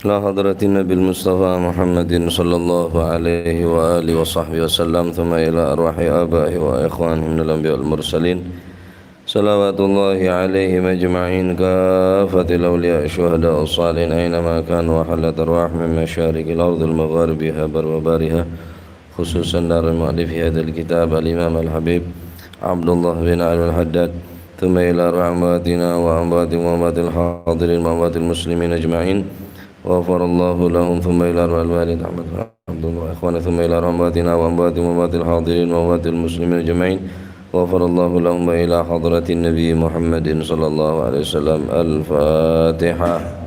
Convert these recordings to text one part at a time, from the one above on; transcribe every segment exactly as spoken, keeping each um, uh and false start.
إلى حضرة النبي المصطفى محمد صلى الله عليه وآله وصحبه وسلم، ثم إلى أرواح آبائه وإخوانه من الأنبياء والمرسلين، صلوات الله عليهم أجمعين، كافة الأولياء الشهداء الصالحين أينما كانوا، وحلت أرواحهم من مشارق الأرض لمغاربها بر وبحرها، خصوصا دار المؤلف هذا الكتاب الإمام الحبيب عبد الله بن علي الحداد، ثم إلى أرواح أمواتنا وأموات وأموات الحاضرين وأموات المسلمين أجمعين، غفر الله لهم، ثم إلى أرواح الوالد أحمد عبد الله وإخوانه، ثم إلى أرواح أمواتنا وأموات وأموات الحاضرين وأموات المسلمين أجمعين، غفر الله لهم، وإلى حضرة النبي محمد صلى الله عليه وسلم. الفاتحة.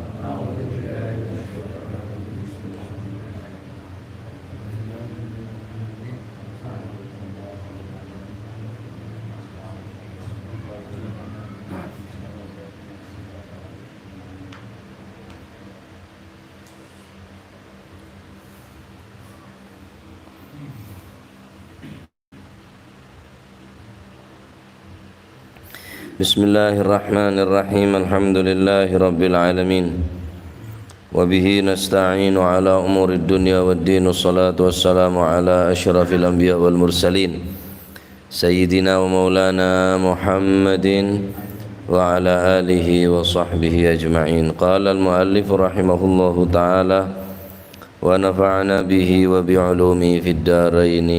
بسم الله الرحمن الرحيم. الحمد لله رب العالمين. وبه نستعين على أمور الدنيا والدين. والصلاة والسلام على أشرف الأنبياء والمرسلين. سيدنا ومولانا محمد وعلى آله وصحبه أجمعين. قال المؤلف رحمه الله تعالى، ونفعنا به وبعلومه في الدارين.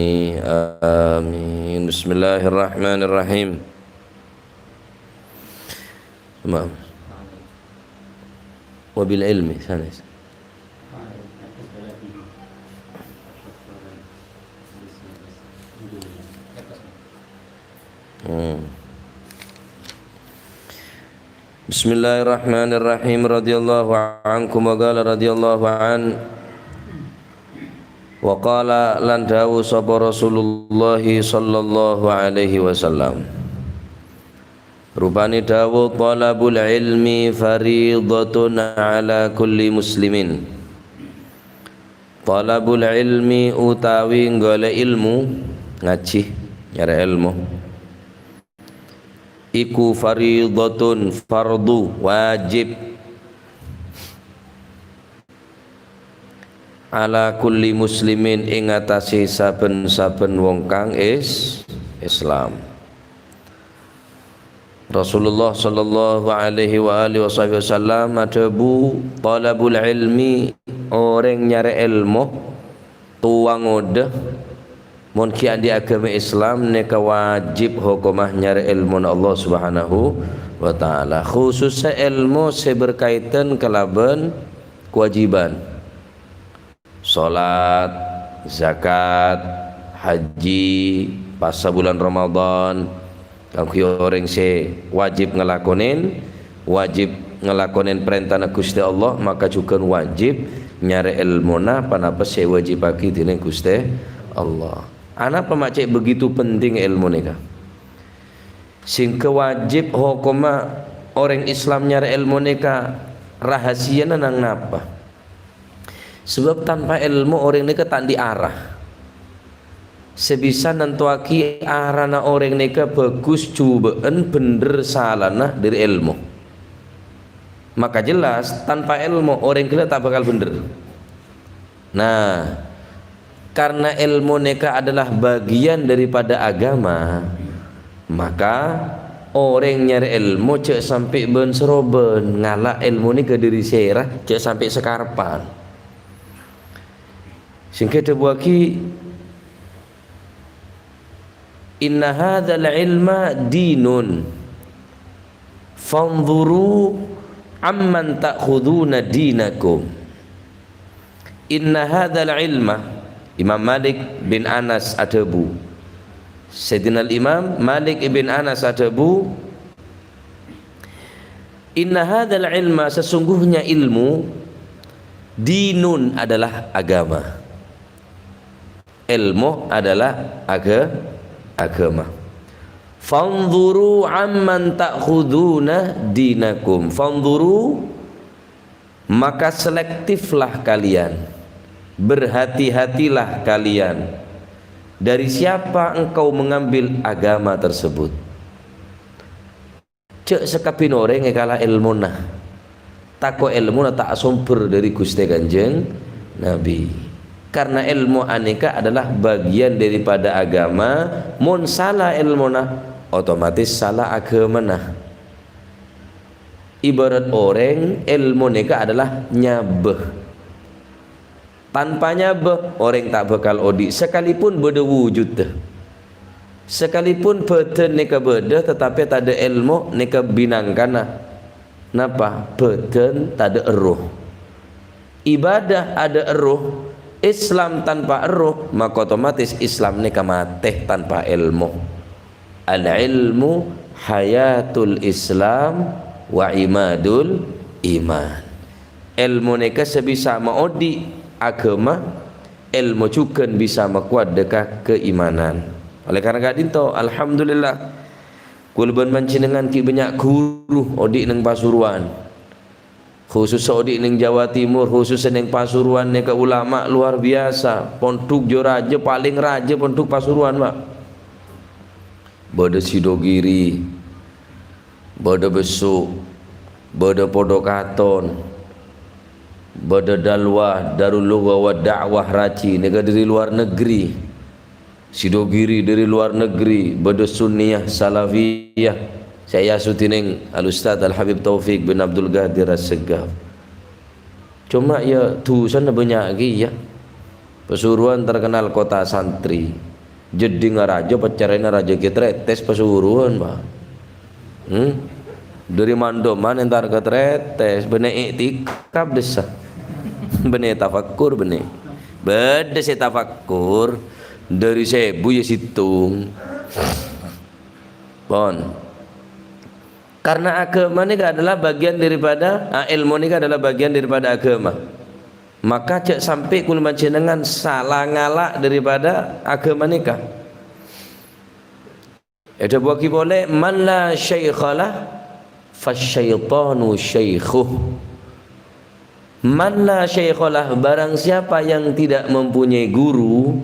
آمين. بسم الله الرحمن الرحيم. Maaf. Wabil ilmi, sanes. Hmm. Bismillahirrahmanirrahim. Radhiyallahu ankum wa qala radhiyallahu an. Wa qala, lan dawuh sapa Rasulullah sallallahu alaihi wasallam. Rupane dawuh, "Thalabul ilmi fariidatun ala kulli muslimin." Thalabul ilmi utawi golek ilmu, ngaji, nyare ilmu. Iku fariidatun, fardu, wajib. Ala kulli muslimin, ing atase saben-saben wong kang is-, Islam. Rasulullah sallallahu alaihi wa alihi wasahbihi wasallam adhabu, "Thalabul ilmi, oreng nyare ilmu, towa ngoda, mon gi' andi' agama Islam, neka wajib hokoma nyare ilmuna Allah Subhanahu wa Ta'ala." Khusussa ilmu se berkaitan kalaban kewajiban. Salat, zakat, haji, pasa bulan Ramadan, kaangguy oreng se wajib ngalakonen, wajib ngalakonen parentana Guste Allah, maka jugan wajib nyare ilmuna ponapa se ewajibagi dening Guste Allah. Anapa ma' ce' begitu penting ilmu neka? Sengga wajib hokoma oreng Islam nyare ilmu neka rahasiyana nang napa? Sabab tanpa ilmu oreng neka ta' andi' arah. Se bisa nantowagi arana oreng neka bagus juba'an, bender salana dhari ilmu. Maka jelas, tanpa ilmu oreng gella ta' bakal bender. Nah, karena ilmu neka adalah bagian daripada agama, maka oreng nyare ilmu ja' sampe' ban-saroban, ngala' ilmu neka dhari sera, ja' sampe' sakarepan. Sengga edhabuwagi, "Inna hadzal ilma dinun, fanzuru amman ta'khuduna dinakum." "Inna hadzal ilma," Imam Malik bin Anas adhabu, Sayyidina Al-Imam Malik bin Anas adhabu, "Inna hadzal ilma, sesungguhnya ilmu, dinun, adalah agama." Ilmu adalah aga-, agama. "Fanzuru amman ta'khuduna dinakum." Fanzuru, maka selektiflah kalian, berhati-hatilah kalian dari siapa engkau mengambil agama tersebut. Ja' sakabbhina oreng ekala ilmuna. tako' èlmona ta' asomber dhâri Ghustè Kanjeng Nabi. Karna èlmo anèka adalah bagian daripada agama, mon sala èlmona, otomatis sala agamana. Ibarat orèng, èlmo nèka adalah nyabâ. Tanpa nyabâ, orèng ta' bhâkal odi', sakalipun bâdâ wujudda. Sakalipun bhâdhân nèka bâdâ, tatapè tadâ' èlmo nèka binangkana. Napa? Bhâdhân tadâ' erroh. Ibadah adâ' erroh, Islam tanpa erroh, maka otomatis Islam nèka matè tanpa èlmo. Al-ilmu hayatul Islam wa imadul iman. Èlmo nèka sè bisa maodi' aghâma, èlmo jhughân bisa makowat dhâ' ka kaimanan. Oleh karena ka'dinto, alhamdulillah, kaulâ bân panjhennengngan ghi' bânnya' ghuru odi' neng Pasuruan. Khusus odi' neng Jawa Timur, khusus neng Pasuruan nèka ulama luar biasa. Pondhuk jhâ' rajâ, palèng rajâ pondhuk Pasuruan, Pak. Bâdâ Sidogiri, bâdâ Besso', bâdâ Podokaton, bâdâ Dalwah, Darul Lughah wa Da'wah Raji, nèka dâri luar negeri. Sidogiri dâri luar negeri, bâdâ Sunniyah, Salafiyah, sè èasuti neng Al-Ustadz Al-Habib Taufik bin Abdul Qadir As-Segaf. Coma, ya, dhusana bânnya' kèya. Pasuruan terkenal kota santri. Jeddhingnga rajâ, pèccerrèna rajâ ghi' trètès Pasuruan, Pak. Hmm? Dâri man-, dâri man entar ka trètès, bânnè i'tikaf dissa. Bânnè tafakkur, bânnè. Bâdâ sè tafakkur, dâri sèbu ya sèttong. Pon. Karena aghâma nèka adalah bagian daripada, ah, èlmo nèka adalah bagian daripada aghâma. Maka jhâ' sampè' kaulâ panjhennengngan sala ngala' daripada aghâma nèka. Èdhâbuwâghi polè, "Man la syaikhalah, fasyaitanu syaikhuh." "Man la syaikhalah," barang siapa yang tidak mempunyai guru,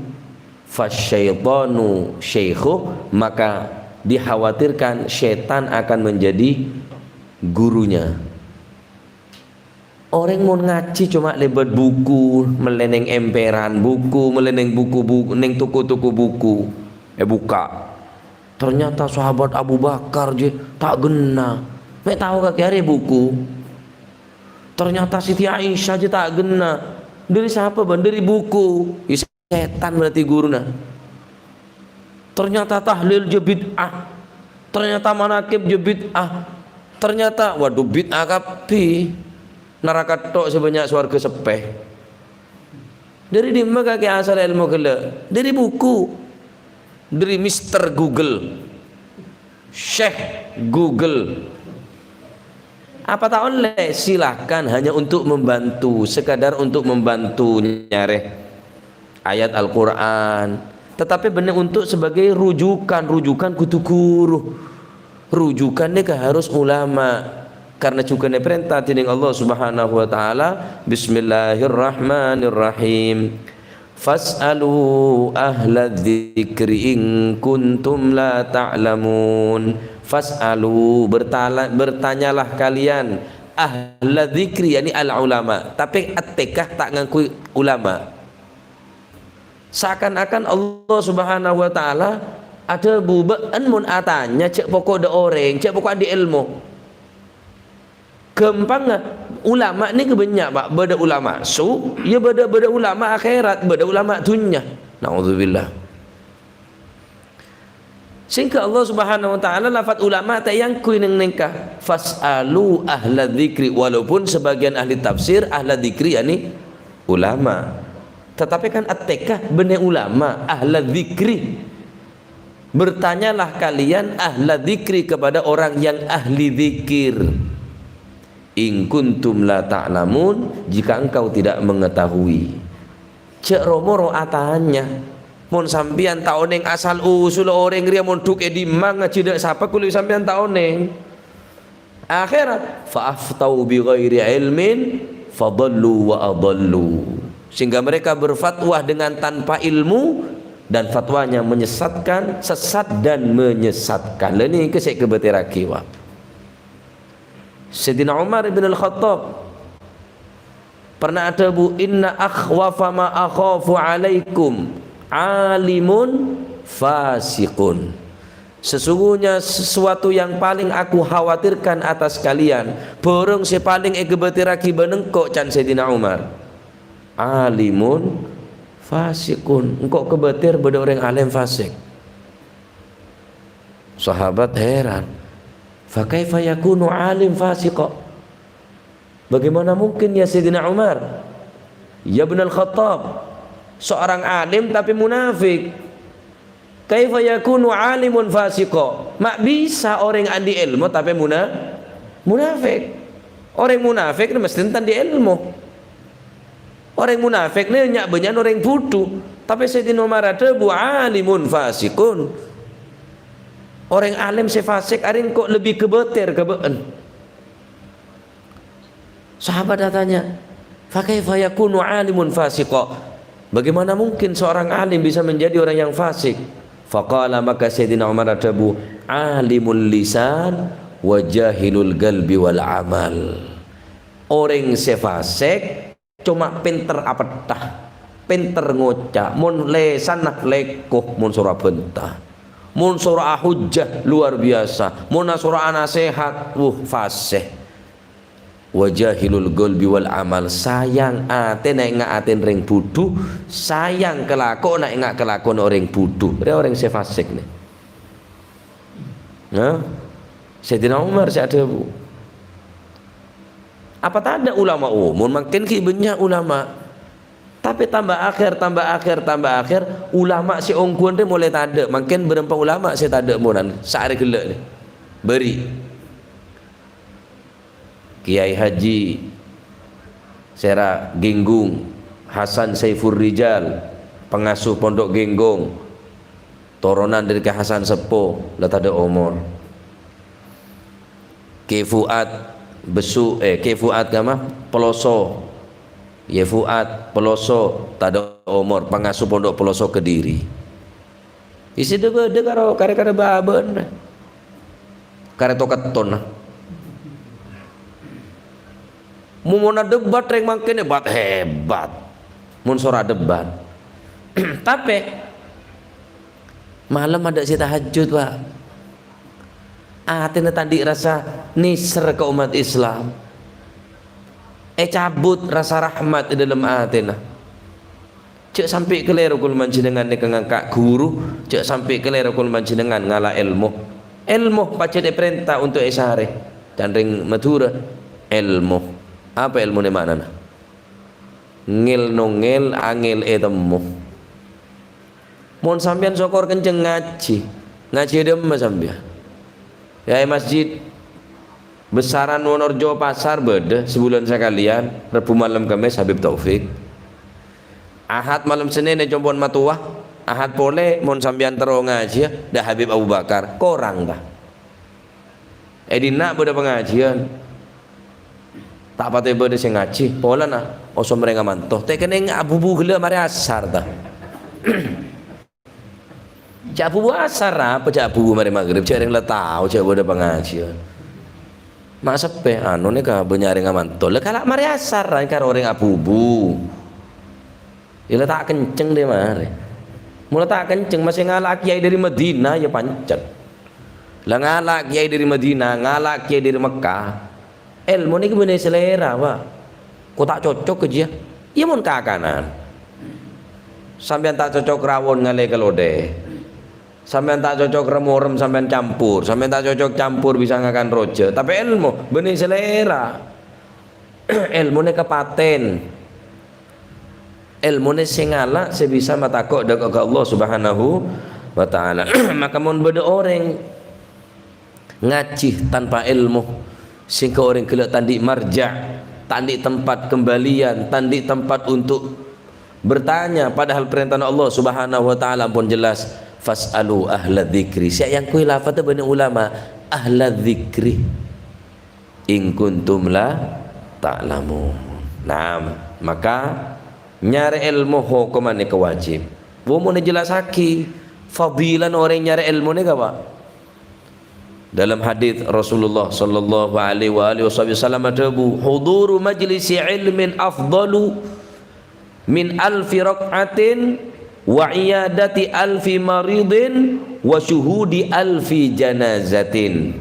"fasyaitanu syaikhuh," maka dikhawatirkan setan akan menjadi gurunya. Orèng mon ngajhi coma lèbât buku, mellè neng emperan buku, mellè neng buku-buku, neng toko-toko buku. Èbukka'. Ternyata sahabat Abu Bakar jiyâ ta' ghenna. Mè' tao kakè arè buku. Ternyata Siti Aisyah jiyâ ta' ghenna. Dâri sapa, bân? Dâri buku. Sètan berarti guruna. Ternyata tahlil jiyâ bid'ah. Ternyata manakib jiyâ bid'ah. Ternyata, waduh, bid'ah kabbhi. Naraka tok sè bânnya', sowarghâ seppè. Dâri dimma kakè asal èlmo ghellâ'? Dâri buku. Dâri Mister Google. Syekh Google. Apa ta' ollè? Silakan, hanya untuk membantu, sekadar untuk membantu nyarè ayat Al-Qur'an. Tetapi bânnè untuk sebagai rujukan, rujukan kodhu guru. Rujukan nèka harus ulama. Karena jhughân èparènta dening Allah Subhanahu wa Ta'ala, "Bismillahirrahmanirrahim. Fas'alu ahla dzikri in kuntum la ta'lamun." Fas'alu, bertala-, bertanyalah kalian, ahla dzikri, yakni al ulama. Tapè attèka ta' ngangghuy ulama. Seakan-akan Allah Subhanahu wa Ta'ala adhâbu, "Bâ'en mon atanya, jhâ' poko' dâ' orèng, jhâ' poko' andi' èlmo." Ghâmpangnga, ulama nèka bânnya', Pak. Bâdâ ulama su', ya bâdâ, bâdâ ulama akhèrat, bâdâ ulama dhunnya. Naudzubillah. Sehingga Allah Subhanahu wa Ta'ala lafat ulama ta' èangghuy neng nèka. "Fas'alu ahla dzikri." Walaupun sebagian ahli tafsir ahla dzikri, yakni ulama. Tetapi kan attèka bânnè ulama, ahla dzikri. Bertanyalah kalian ahla dzikri kepada orang yang ahli dzikir. "In kuntum la ta'lamun," jika engkau tidak mengetahui. Jhâ' ro-moro atanya. Mon sampèyan ta' onèng asal-usul orèng rèya mondhuk è dimma, ngajhi dâ' sapa, kulâ sampèyan ta' onèng. Akhèrat, "Fa aftau bi ghairi ilmin, fadallu wa adallu." Sehingga mereka berfatwa dengan tanpa ilmu, dan fatwanya menyesatkan, sesat dan menyesatkan. Lha nèka sè èkabâtèrraghi, Pak. Sayyidina Umar ibn Al-Khattab, Pernah adhâbu, "Inna akhwafa ma akhafu alaikum alimun fasiqun." Sesungguhnya sesuatu yang paling aku khawatirkan atas kalian, bhârâng sè palèng èghâbâtèrraghi bân engko', can Sayyidina Umar. "Alimun fasiqun." Engko' kebâtèr bâdâ orèng alim fasik. Sahabat heran. "Fa kaifa yakunu alim fasiqa?" Bagaimana mungkin, ya Sayyidina Umar? Ya Ibnal Khattab, seorang alim tapi munafik. "Kaifa yakunu alimun fasiqa?" Ma' bisa orèng andi' èlmo tapi muna-, munafik. Orèng munafik nè mestè ta' andi' èlmo. Orèng munafik nè nya'-bânnya'an orèng budhu. Tapè Sayyidina Umar adhâbu, "Alimun fasiqun." Orèng alim sè fasik arèng ko' lebbi kebâtèr ka bâ'na. Sahabat bertanya, "Fa kaifa yakunu alimun fasiqa?" Bagaimana mungkin seorang alim bisa menjadi orang yang fasik? Faqala, maka Sayyidina Umar adhâbu, "Alimul lisan wa jahilul qalbi wal amal." Orèng sè fasik coma pènter apètta, pènter ngoca', mon lèsanna lèko, mon soro abhânta, mon soro ahujjah luar biasa, mon soro anasèhat, wuh, fasè. "Wa jahilul qalbi wal amal," sayang atèna enga' atèna rèng budhu, sayang kalakowanna enga' kalakowanna orèng budhu. Rè orèng sè fasik nè. Nah, Sayyidina Umar sè adhâbu, "Apa tadâ' ulama?" Oh, mon mangkèn ghi' bânnya' ulama. Tapè tamba akhèr, tamba akhèr, tamba akhèr, ulama sè ongghuwân rè molaè tadâ'. Mangkèn bârâmpa ulama sè tadâ' monan, saarè ghellâ' nè. Bâri'. Kiai Haji Sera Genggong, Hasan Saifur Rijal, pangasuh Pondok Genggong, toronan dâri Ka Hasan Seppo, la tadâ' omor. Kè Fuad Bessu-, eh, Kè Fuad kama, Peloso. Yè Fuad Peloso, tadâ' omor, pangasuh Pondok Peloso Kediri. Isi dâ-bâdâ karo karè-karè bâbâna. Karè to-kettonna. Mon adebat rèng mangkèn hebat-hebat. Mon soro adebat. Tapè, malem adâ' sè tahajjud, Pak. Atèna ta' andi' rassa nèser ka ommat Islam. Ècabut rassa rahmat è dâlem atèna. Jhâ' sampè' kalèro kaulâ panjhennengngan nèka ngangka' ghuru, jhâ' sampè' kalèro kaulâ panjhennengngan ngala' èlmo. Èlmo pajhât èparènta onto' èsarè. Can rèng Madhurâ, èlmo. Apa èlmo nè ma'nana? Ngèl-nongèl angèl ètemmo. Mon sampèyan sokor kenceng ngajhi, ngajhi è dâmma sampèyan? Ya, è masjid besaran Wonorejo Pasar bâdâ sabulân sakalèyan, Rebbhu malem Kemmès Habib Taufik. Ahad malem Sennèn è compo'na Mattowa, Ahad polè mon sampèyan terro ngajhiyâ dâ' Habib Abu Bakar, korang, ta? È dinna' bâdâ pangajiân. Ta' patè bâdâ sè ngajhi, polana osom rèng amanto. Ta' kennèng abubu ghellâ' marè asar, ta? Jhâ' abubu asar apa, jhâ' abubu marè maghrib, jhâ' rèng la tao, jhâ' bâdâ pangajiân. Ma' seppè, anu nèka bânnya' rèng amanto. La kala' marè asar, karo rèng abubu. Iyâ la ta' kenceng dâ' marè. Mon la ta' kenceng, masè ngala' kèyaè dâri Madinah, yâ pancèn. La ngala' kèyaè dâri Madinah, ngala' kèyaè dâri Mekkah. Èlmo nèka bânnè selera, Pak. Ko' ta' cocok ka jiyâ. Iyâ mon kakanan. Sampèyan ta' cocok rawon ngalè kalodhè. Sampèyan ta' cocok rem-orem, sampèyan campur. Sampèyan ta' cocok campur bisa ngakan roja. Tapè èlmo bânnè selera. Èlmo nèka patèn. Èlmo nè sè ngala' sè bisa matako' dâ' ka Allah Subhanahu wa Ta'ala. Maka mon bâdâ orèng ngajhi tanpa èlmo, sehingga orèng ghellâ' ta' andi' marja', ta' andi' tempat kembalian, ta' andi' tempat untuk bertanya, padahal parèntana Allah Subhanahu wa Ta'ala ampon jelas, "Fas'alu ahla dzikri." Sè èangghuy lafadzâ bânnè ulama, "Ahla dzikri in kuntum la ta'lamun." Nah, maka nyarè èlmo hokomma nèka wajib. Bu, mon èjelassaghi fadilana orèng nyarè èlmo nèka, Pak. Dalam hadis Rasulullah sallallahu alaihi wa alihi wasallam adhâbu, "Huduru majlisi ilmin afdalu min alfi rak'atin wa iyadati alfi maridin wa syuhudi alfi janazatin."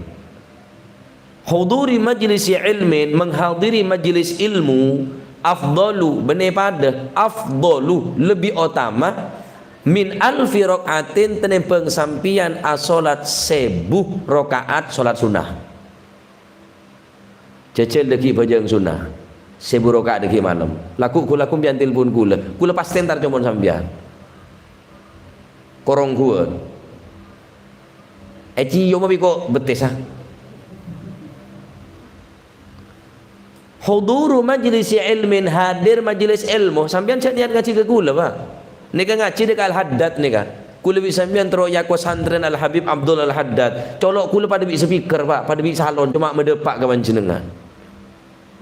Huduri majlisi ilmin, menghadiri majelis ilmu, afdalu, bânnè padâ, afdalu, lebbi otama, min alfi rak'atin, tènèmbhâng sampèyan asolat sèbu raka'at solat sunnah. Jhâjhâl dhâggi' bhâjâng sunnah, sèbu raka'at dhâggi' malem. Lagghu' ghulâ sampèyan telpon ghulâ, ghulâ pastè entar compo'na sampèyan. Korong ghun. Ècioma bi' ko' bettessa. Huduru majlisi ilmin, hadir majelis ilmu. Sampèyan jhâ' niyat ngajhi ka ghulâ, Pak. Nèka ngajhi nèka Al-Haddad nèka. Ghulâ bi' sampèyan terro èako santrèna Al-Habib Abdul Al-Haddad. Colo' ghulâ padâ bi' speaker, Pak, padâ bi' salon, coma madâpa' ka panjhennengngan.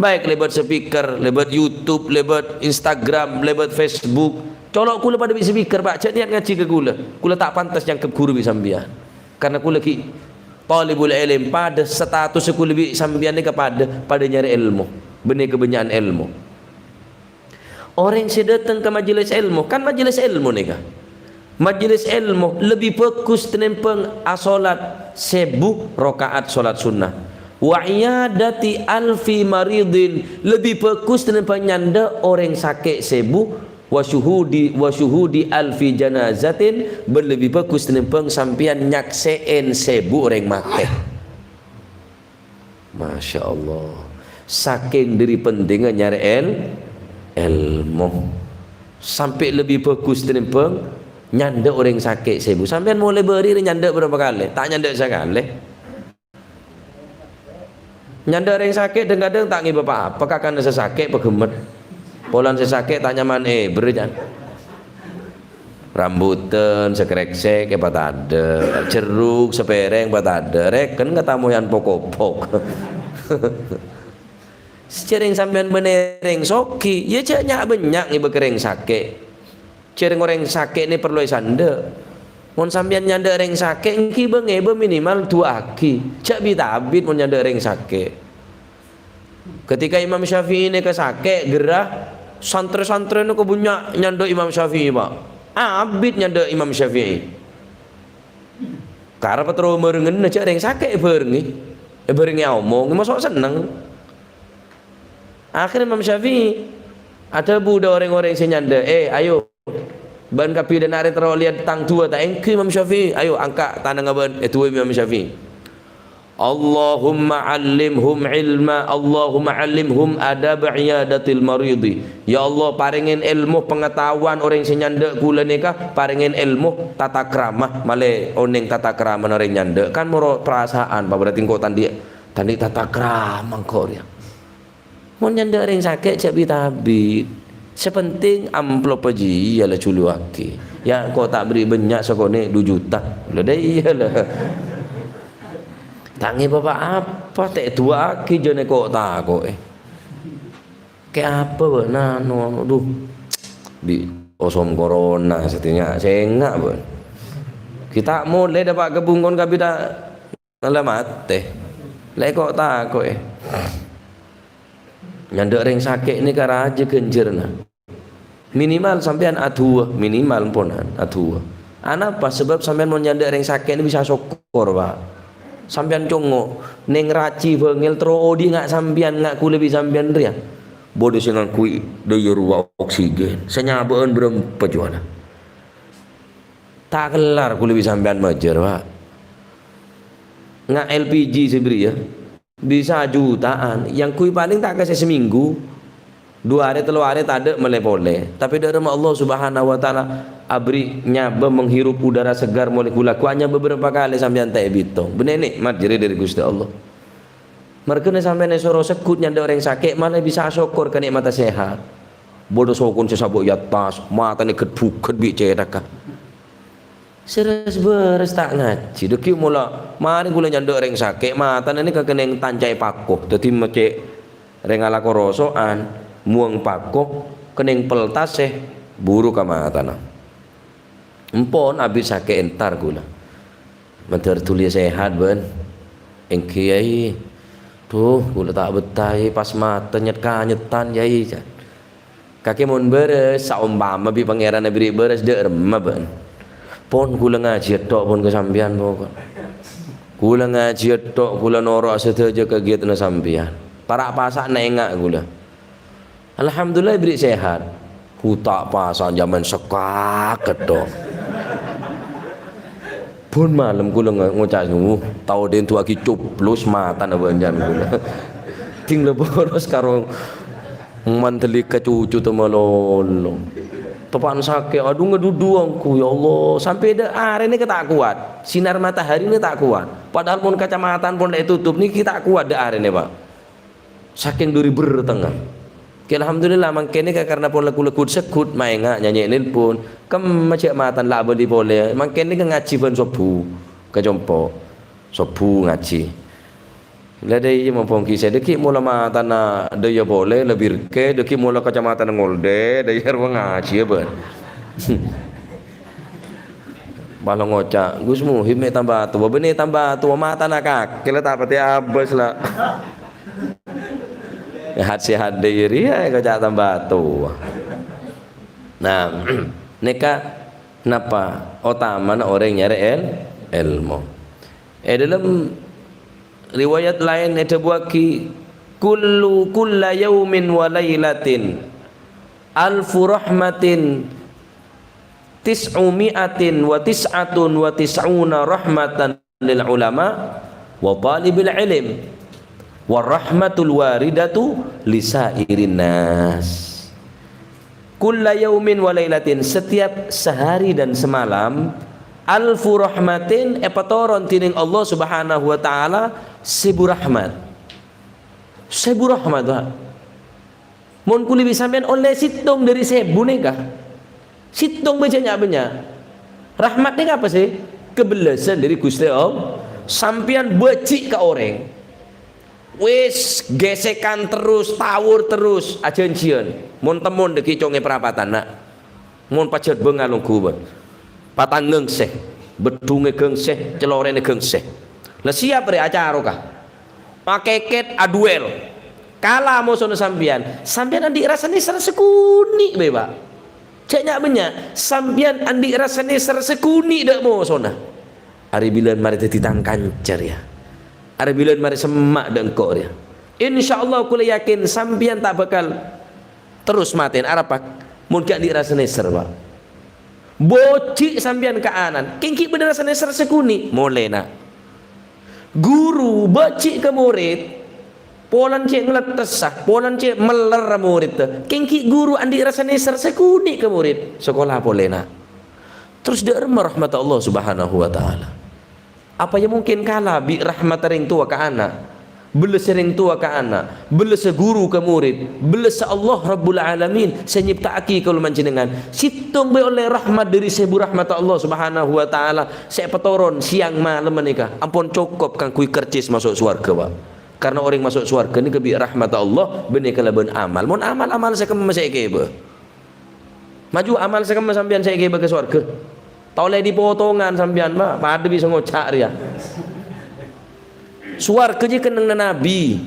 Baik lèbât speaker, lèbât YouTube, lèbât Instagram, lèbât Facebook. Colo' ghulâ padâ bi' speaker, Pak. Jhâ' niyat ngajhi ka ghulâ. Ghulâ ta' pantes nyangghep ghuru bi' sampèyan. Karna ghulâ ghi' thalibul ilm, padâ statussa ghulâ bi' sampèyan nèka padâ, padâ nyarè èlmo. Bânnè kabânnya'an èlmo. Orèng sè dâteng ka majelis èlmo, kan majelis èlmo nèka. Majelis èlmo lebbi bhâghus tènèmbhâng asolat sèbu raka'at solat sunnah. Wa iyadati alfi maridin, lebbi bhâghus tènèmbhâng nyandhâ' orèng sakè' sèbu. Wa syuhudi, wa syuhudi alfi janazatin, bân lebbi bhâghus tènèmbhâng sampèyan nyaksè'è sèbu orèng matè. Masya Allah. Sakèng dhâri pentingnga nyarè èl-, èlmo. Sampè' lebbi bhâghus tènèmbhâng nyandhâ' orèng sakè' sèbu. Sampèyan molè bâri' rè nyandhâ' bârâmpa kalè? Ta' nyandhâ' sakalè. Nyandhâ' orèng sakè' dhâng-kadhâng ta' ngèbâ pa-apa, kakana sè sakè' paghemmet. Polana sè sakè' ta' nyaman èbâr, can. Rambutan, sakrèksèk, èpatadâ'. Jerruk, sapèrèng, patadâ'. Rèken ngatamoyan pok-opok. Jhârèng sampèyan bânnè rèng soghi, iyâ jhâ' nya'-bânnya' ngèbâ ka rèng sakè'. Jhârèng orèng sakè' nè parlo èsandhâ'. Mon sampèyan nyandhâ' rèng sakè', èngghi bâ-ngèbâ minimal du'aaghi. Jhâ' bit-abit mon nyandhâ' rèng sakè'. Ketika Imam Syafi'i nèka sakè', ghârrâ, santrè-santrèna kabânnya' nyandhâ' Imam Syafi'i, Pak. Abit nyandhâ' Imam Syafi'i. Karep terro bârengnganna, jhâ' rèng sakè' èbârengngè. Èbârengngè aomong, mosok senneng. Akhèrra Imam Syafi'i adhâbu dâ' orèng-orèng sè nyandhâ', "Eh, ayo, bâ'na kabbhi dâ' narè terro lèyat tang du'a ta' èngghi Imam Syafi'i? Ayo, angka' tanangnga bâ'na èdu'a Imam Syafi'i." "Allahumma 'allimhum ilma, Allahumma 'allimhum adaba 'iyadatil maridi." Ya Allah, parèngè èlmo pangataowan orèng sè nyandhâ' ghulâ nèka, parèngè èlmo tata krama, malè onèng tata kramana orèng nyandhâ'. Kan moro' perasaan, Pak, berarti engko' ta' andi', ta' andi' tata krama engko' rèya. Mon nyandhâ' rèng sakè' jhâ' bit-abit. Sè penting amploppa jiyâ la juluwaghi. Ya, engko' ta' bherri' bânnya' sakonè' du juta. La dâ' iyâ la. Ta' ngèbâ pa-apa, ta' èdu'aaghi jhâ' nè ko'-tako'è. Kè apa bâ'na, anu, anu, duh. Bi' osom corona, sètènga, sènga' bâ'na. Ghi' ta' molè dâpa' ka bungkona kabbhi ta' la matè. La ko'-tako'è. Nyandhâ' rèng sakè' nèka rajâ ghânjhârânna. Minimal sampèyan adu'a, minimal ponan adu'a. Anapa? Sabâb sampèyan mon nyandhâ' rèng sakè' nè bisa sokkor, Pak. Sampèyan congngo', nèng rajhi bângèl terro odi' nga' sampèyan, nga' ghulâ bi' sampèyan rèya. Bâdâ sè ngangghuy dâjâ rowa oksigen, sè nyabâ'ân bârâmpa juwâna. Ta' kellar ghulâ bi' sampèyan majâr, Pak. Nga' L P G sè bâriyâ. Bisa jutaan, èyangghuy palèng ta' kèsè samènggu, du arè, tello arè tadâ' mellè polè. Tapè dâ' remma Allah Subhanahu wa Ta'ala aberri' nyabâ menghirup udara segar molè ghu-lagghu anyabâ bârâmpa kalè sampèyan ta' èbitong. Bânnè nè'mat jârèya dâri Ghustè Allah. Marghâna sampèyan èsoro segghut nyandhâ' orèng sakè', mala bisa asokkor ka nè'matta sehat. Bâdâ sokon sè sabâ' è attas, matana ghet-bughet bi' cèthagghâ. Sè res-bâres ta' ngajhi, dhâggi' mola marè ghulâ nyandhâ' rèng sakè', matana nèka kennèng tanca'è pako. Dhâddhi mè' cè' rèng alako roso'an, mowang pako, kennèng peltasè, buru ka matana. Empon abit sakè' entar ghulâ. Mandhâr dhuli sehat, bân. "Èngghi, Yai. Dhu, kaulâ ta' bettah, Yai, pas matè nyet-kanyetan, Yai," jâ'. "Kakè mon bârâs, saompama bi' Pangèran aberri' bârâs, dâ' remma bâ'na?" "Pon, kaulâ ngajhiyâ tho', pon, ka sampèyan, pokok. Kaulâ ngajhiyâ tho', kaulâ noro'a sadhâjâ kagiyatanna sampèyan. Para' pasa'na enga' kaulâ." Alhamdulillah èberri' sehat. Hu ta' pasang jaman sekak ketto. Bun malem kaulâ ngo-, ngoca', "Wuh, tao dhinduwâghi coblos matana bânjân kaulâ." Ding la boros karo mandhâli ka cucu ta' malolo. Tepa'an sakè', adhu ngadudu engko', ya Allah, sampè' dâ' arèna kè ta' kowat. Sinar mataharina ta' kowat. Padahal mon kacamatana pon la ètotop nèka ta' kowat dâ' arèna, Pak. Sakèng dhuri bertengnga. Kè, alhamdulillah, mangkèn nèka karna pon lagghu-lagghu segghut, maènga' nyanyè nelpon. Kemma jâ' matana la abâli polè. Mangkèn nèka ngajhi bân sobbhu. Ka compo'. Sobbhu ngajhi. La dâ' iyâ mompong kèsè, dâgghi' mola matana dâ' iyâ polè, la birkè, dâgghi' mola kacamatana ngoldè, dâ' iyâ rowa ngajhi, ya, bân. Malah ngoca', "Gus Muhib mè' tamba towa, bânnè tamba towa, matana kakè la ta' patè abâs, la." Sehat-sehat dâ' iyâ rèya, ngoca' tamba towa. Nah, nèka napa otamana orèng nyarè èl-, èlmo. È dâlem riwayat laèn èdhâbuwâghi, "Kullu, kulla yaumin wa lailatin alfu rahmatin tis'u mi'atin wa tis'atun wa tis'una rahmatan lil ulama wa talibil ilm, wa rahmatul waridatu li sa'irin nas." Kulla yaumin wa lailatin, setiap sehari dan semalam, alfu rahmatin, èpatoron dèning Allah Subhanahu wa Ta'ala sèbu rahmat. Sèbu rahmat, Pak. Mon kulâ bi' sampèyan ollè sèttong dâri sèbu nèka. Sèttong bâjâ nya'-bânnya'. Rahmat nèka apa sih? Kabellâsân dâri Ghustè Allah. Sampèyan bâji' ka orèng. Wis, gesèkan terros, tawur terros, ajhânjhiyân. Mon temmon dâggi' congè parapatanna. Mon pajhât bângal ongghu, bân. Patangghâng sè, bheddhungè ghâng sè, calorèna ghâng sè. La siap rè acaroka. Akèkèt aduel. Kala mosona sampèyan, sampèyan andi' rassa nèser sakonè' bhâi, Pak. Jhâ' nya'-bânnya', sampèyan andi' rassa nèser sakonè' dâ' mosona. Arè bilân marè dhâddhi tang kanca rèya. Arè bilân marè semma' dâ' engko' rèya. Insyaallah, kulâ yakin sampèyan ta' bhâkal terros matèna. Arapa? Mon ghi' andi' rassa nèser, Pak. Bâji' sampèyan ka ana'na, kèng ghi' bâdâ rassa nèser sakonè'. Molè, na'. Ghuru bâji' ka morèd, polana cè' nglettessa, polana cè' mellerra morèdda, kèng ghi' ghuru andi' rassa nèser sakonè' ka morèd. Sakola polè, na'. Terros dâ' remma rahmatta Allah Subhanahu wa Ta'ala. Apa ya mungkin kala bi' rahmatta rèng towa ka ana', bellessa rèng towa ka ana', bellessa ghuru ka morèd, bellessa Allah Rabbul Alamin sè nyèpta'aghi kaulâ panjhennengngan. Sèttong bhâi ollè rahmat dâri sèbu rahmatta Allah Subhanahu wa Ta'ala sè èpatoron sèyang malem panèka ampon cokop kaangghuy kercis maso' sowarghâ, Pak. Karna orèng maso' sowarghâ nèka bi' rahmatta Allah bânnè kalabân amal. Mon amal, amal sè kemma sè èkèbâ? Maju amal sè kemma sampèyan sè èkèbâ ka sowarghâ. Ta' ollè dipotongan sampèyan, Pak, padâ bi' sè ngoca' rèya. Sowarghâ jiyâ kennengnganna nabbhi.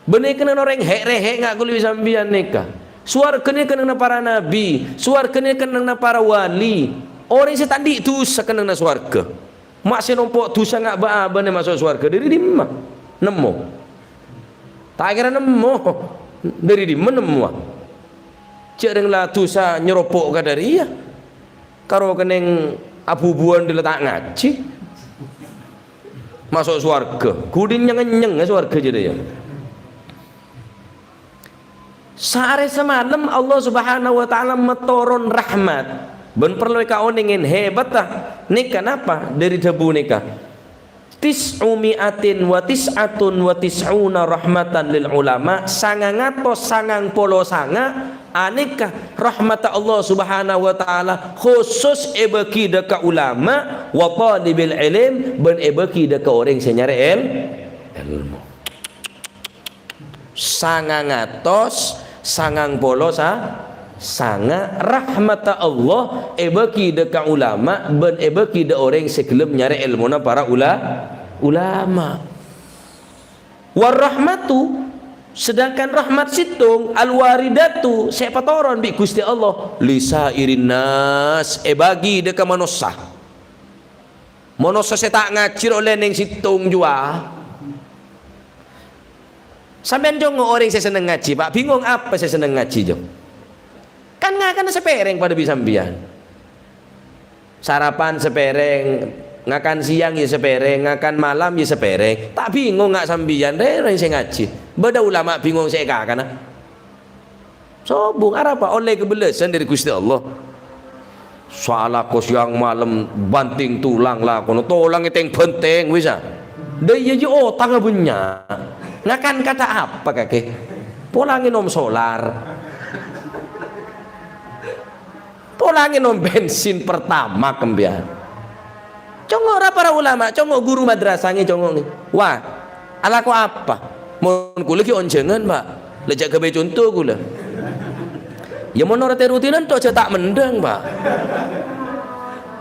Bânnè kennengnganna orèng hè'-rèhè' nga' kulâ bi' sampèyan nèka. Sowarghâ nèka kennengnganna para nabbhi, sowarghâ nèka kennengnganna para wali. Orèng sè ta' andi' dhusa kennengnganna sowarghâ. Ma' sè nompo' dhusa nga' bâ-abâna maso' sowarghâ dâri dimma? Nemmo? Ta' kèra nemmo. Dâri dimma nemmowa? Jhâ' rèng la dhusa nyeropo' ka dâriyâ. Karo kennèng abubuwân dâlla ta' ngajhi. Maso' sowarghâ. Ghudhing nyeng-ngennyeng sowarghâ jârèya. Saarè samalem Allah Subhanahu wa Ta'ala matoron rahmat. Bân parlo èkaonèngè hebatta nèka napa dâri dhâbu nèka? "Tis'u mi'atin wa tis'atun wa tis'una rahmatan lil ulama," sangang atos sangang polo sanga', anèka rahmatta Allah Subhanahu wa Ta'ala khusus èbâghi dâ' ka ulama, wa talibil ilm, bân èbâghi dâ' ka orèng sè nyarè èl-, èlmo. Sangang atos sangang polo sa-, sanga' rahmatta Allah èbâghi dâ' ka ulama bân èbâghi dâ' orèng sè ghellem nyarè èlmona para ula-, ulama. Warahmatu, sedangkan rahmat sèttong, alwaridatu, sè èpatoron bi' Ghustè Allah, li sa'irin nas, èbâgi dâ' ka manossa. Manossa sè ta' ngajhi ro' ollè nèng sèttong jhuwâ. Sampèyan congo' orèng sè senneng ngajhi, Pa', bingong apa sè senneng ngajhi, Jo? Kan ngakanna sapèrèng padâ bi' sampèyan. Sarapan sapèrèng, ngakan siang ya sapèrèng, ngakan malam ya sapèrèng. Ta' bingong nga' sampèyan, rè orèng sè ngajhi. Bâdâ ulama bingong sè èkakana. Sobung, arapa? Ollè kabellâsân dâri Ghustè Allah. Salako siang malem banting tulang lakono, tulang ètèng-bhântèng wis, ah. Dâ' iyâ jiyâ otangnga bânnya'. Ngakan kata apa kakè? Pola ngènom solar. Pola ngènom bensin Pertamax kembiyan. Congo' ra para ulama, congo' guru madrasah ngè, congo' ngè. Wah, alako apa? Mon kulâ ghi' onjhângan, Pa'. La jhâ' ghâbây conto kulâ. Ya mon ora terutinan to' jhâ' ta' mendhâng, Pa'.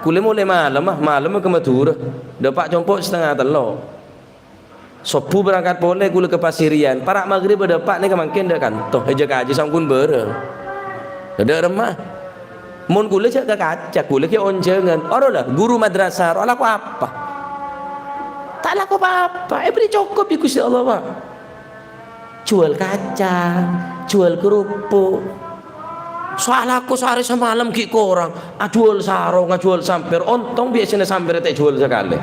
Kulâ molè malem, ah, malem ka Madhurâ. Dâpa' compo' satengnga tello'. Sobbhu berangkat polè kulâ ka Pasirian. Para' maghrib dâpa' nèka mangkèn dâ' kanto. È jhâ' kajhi sampon bârâng. Dâ' remma. Mon kulâ jhâ' ka kaca, kulâ ghi' onjhângan. Oro la, guru madrasah, ro alako apa? Ta' alako pa-apa. Èberri' cokop bi' Ghustè Allah, Pa'. Juwâl kacang, juwâl kerupuk. Salako saarè samalem ghi' korang. Ajuwâl sarong, ajuwâl sampèr. Ontong bi' èssèna sampèr ta' èjuwâl sakalè.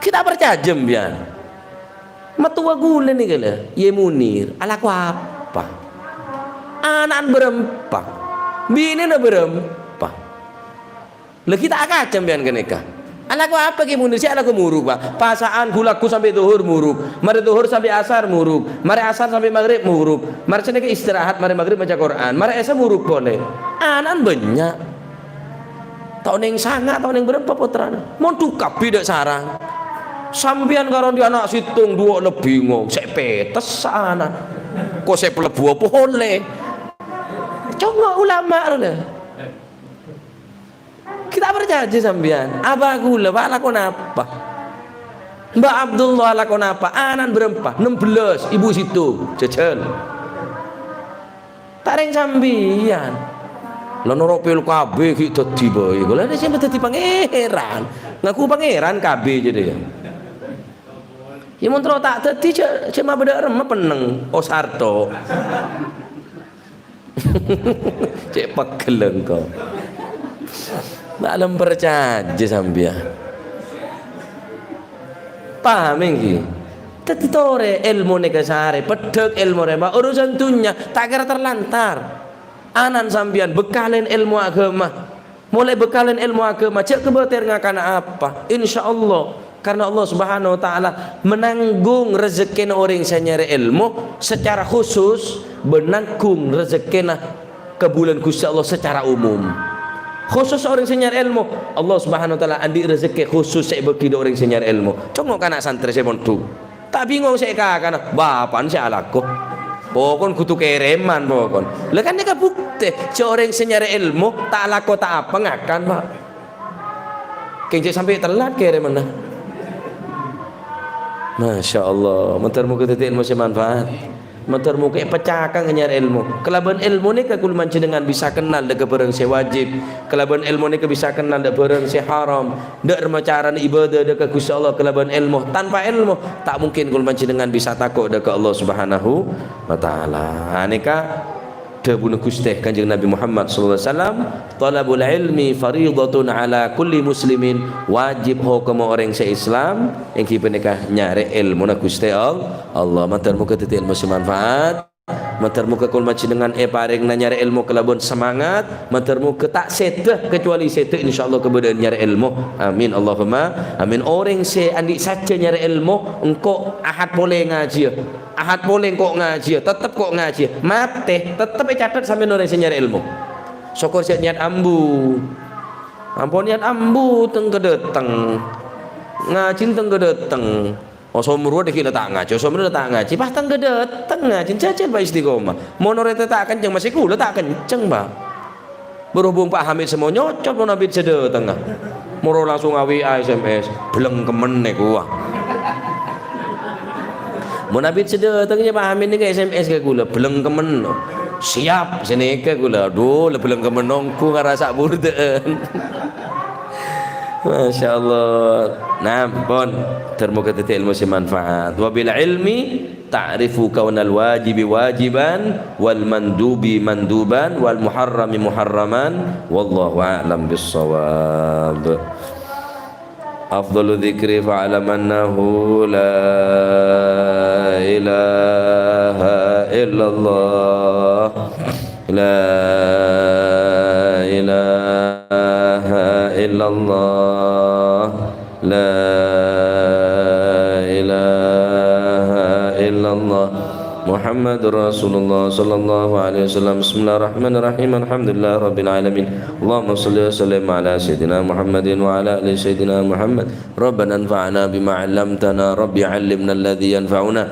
Ghi' ta' parcajâ, sampèyan. Mattowa kulâ nèka la, Yè Munir, alako apa? Ana'na bârâmpa, binèna bârâmpa. La ghi' ta' akaca sampèyan ghânèka. Alako apa Kè Munir? Sè alako muruk, Pa'. Pasa'an ghulâ ghu sampè' dhuhur muruk, marè dhuhur sampè' asar muruk, marè asar sampè' maghrib muruk, marè sanèka istirahat, marè maghrib maca Qur'an, marè isya muruk polè. Ana'na bânnya'. Ta' onèng sanga', ta' onèng bârâmpa pottrana. Mondhuk kabbhi dâ' sarang. Sampèyan karo andi' ana' sèttong, duwâ' la bingong, sè pètessa ana'. Ko' sè palebbhuwâ polè. Congo' ulama rowa. Ghi' ta' parcajâ sampèyan. Apa kulâ, Pa', alako napa? Mbah Abdullah alako napa? Ana'na bârâmpa? Ennem bellâs, ibu sèttong. Jhâjhâl. Ta' rèng sampèyan. La noro' pèl kabbhi ghi' dhâddhi bhâi. Kulâ nè sè dhâddhi pangèran. Ngaku pangèran kabbhi jârèya. Yâ mon terro ta' dhâddhi, jhâ', jhâ' mabâdâ remma pennèng. Oh, sarto. Cè' pegghel engko'. Ma'lum parcajâ sampèyan. Paham ènggi? Dhâddhi torè èlmo nèka sarè, peddhâk èlmo rèma, urusan dhunnya ta' kèra terlantar. Ana'na sampèyan bekkalèn èlmo aghâma. Molaè bekkalèn èlmo aghâma, jhâ' kabâtèr ngakana apa. Insyaallah, karena Allah Subhanahu wa Ta'ala menanggung rezekkèna orèng sè nyarè èlmo secara khusus, bân nanggung rezekkèna kabulâna Ghustè Allah secara umum. Khusus orèng sè nyarè èlmo, Allah Subhanahu wa Ta'ala andi' rezekkè khusus sè èbâghi dâ' orèng sè nyarè èlmo. Congo' ka na' santrè sè mondhuk. Ta' bingong sè èkakana, bapa'na sè alako. Pokon kodhu kèrèman, pokon. La kan nèka buktè, jhâ' orèng sè nyarè èlmo ta' alako ta' apa ngakan, Pa'. Kèng cè' sampè' tellat kèrèmanna. Masya Allah, mandhâr moghâ dhâddhi èlmo sè manfaat. Mandhâr moghâ èpacakang nyarè èlmo. Kalabân èlmo nèka kaulâ panjhennengngan bisa kennal dâ' ka bhârâng sè wajib. Kalabân èlmo nèka bisa kennal dâ' bhârâng sè haram. Dâ' remma carana ibadah dâ' ka Ghustè Allah kalabân èlmo. Tanpa èlmo, ta' mungkin kaulâ panjhennengngan bisa tako' dâ' ka Allah Subhanahu wa Ta'ala. Nèka dhâbuna Ghustè Kanjeng Nabi Muhammad sallallahu alaihi wasallam, "Thalabul ilmi fariidatun ala kulli muslimin." Wajib hokomma orèng sè Islam, ènggi panèka nyarè èlmona Ghustè All-, Allah. Mandhâr moghâ dhâddhi èlmo sè manfaat. Mandhâr moghâ kaulâ panjhennengngan èparèngana nyarè èlmo kalabân semangat. Mandhâr moghâ ta' sèdhâ, kecuali sèdhâ, insyaallah, kabâdâ'ân nyarè èlmo. Amin, Allahumma amin. Orèng sè andi' sajjhâ nyarè èlmo, engko' Ahad polè ngajhiyâ. Ahad polè engko' ngajhiyâ, tettep ko' ngajhiyâ. Matè, tettep ècatet sampèyan orèng sè nyarè èlmo. Sokor sè nyat ambu. Ampon nyat ambu, tengka dâteng. Ngajhi tengka dâteng. Oh, somor rowa dhâggi' la ta' ngajhi, oh, somor la ta' ngajhi. Pas tengka dâteng ngajhi, jhâjhâl, Pa', istiqomah. Mon orèng ta' kenceng, masè kaulâ ta' kenceng, Pa'. Berhubung Pa' Hamid sè mo nyocot, mon abit sè dâtengnga. Moro langsung A W A S M S, "Blengkemen nèko, wah." Mon abit sè dâteng, ya, Pak Amin nèko S M S ka kaulâ, "Blengkemen." "Siap, sanèka kaulâ." Adhu, la blengkemen ongghu ngarassa burdâ'ân. Masya Allah. Nah, pon. Ter moga dhâddhi ilmu sè manfaat. "Wa bil ilmi ta'rifu kaunal wajibi wajiban, wal mandubi manduban, wal muharrami muharraman. Wallahu a'lam bissawab." Afdalu dzikri fa'lam annahu la ilaha illallah. La ilaha illallah. La ilaha illallah. Muhammadur Rasulullah sallallahu alaihi wasallam. Bismillahirrahmanirrahim. Alhamdulillah rabbil alamin. Allahumma shalli wa sallim ala sayyidina Muhammadin wa ala ali sayyidina Muhammad. Rabbana anfa'na bima 'allamtana. Rabbi 'allimna alladzi yanfa'una.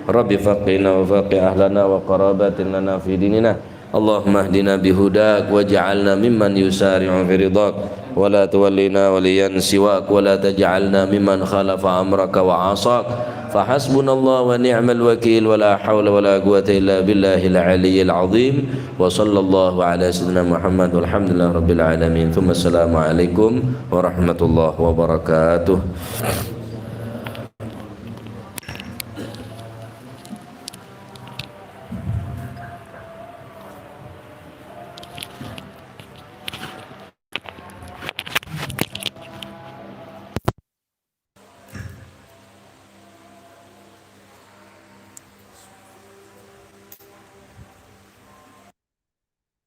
Rabbi faqqihna wa faqqih ahlana wa qarabatin lana fi dinina. Allahumma hdina bihudak waj'alna mimman yusari'u fi ridhak. ولا تولنا وليا سواك ولا تجعلنا ممن خالف أمرك وعصاك. فحسبنا الله ونعم الوكيل ولا حول ولا قوة إلا بالله العلي العظيم. وصلى الله على سيدنا محمد والحمد لله رب العالمين. ثم السلام عليكم ورحمة الله وبركاته.